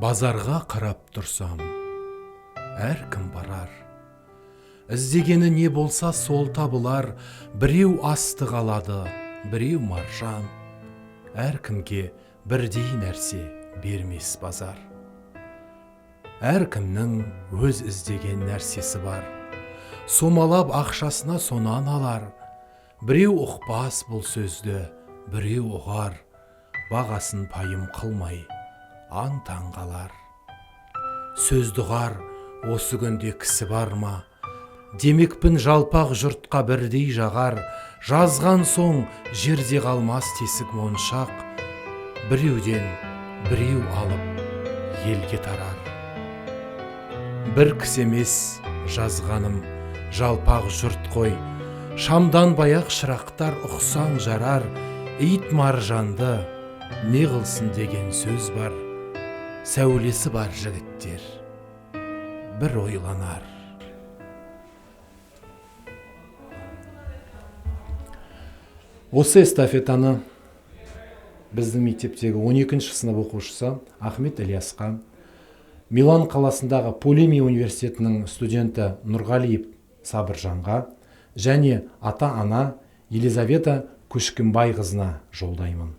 Базарға қарап тұрсам, әркім барар. Іздегені не болса, сол табылар. Біреу астық алады, біреу маржан. Әркімге бірдей нәрсе бермес базар. Әркімнің өз іздеген нәрсесі бар. Сомалап ақшасына сонан алар. Біреу ұқпас бұл сөзді, біреу ұғар. Бағасын пайым қылмай, аң-таң қалар. Сөзді ұғар осы күнде кісі бар ма? Демекпін, жалпақ жұртқа бірдей жағар. Жазған соң жерде қалмас тесік моншақ. Біреуден біреу алып, елге тарар. Бір кісі емес жазғаным, жалпақ жұрт қой. Шамданбай-ақ, шырақтар, ұқсаң жарар. Ит маржанды не қылсын деген сөз бар. Сәулесі бар жігіттер бір ойланар. Осы эстафетаны біздің мектептегі 12 сынып оқушысы Ахмет Ілиясқа, Милан қаласындағы Полими университетінің студенті Нұрғалиев Сабыржанға және ата-ана Елизавета Көшкінбайқызына жолдаймын.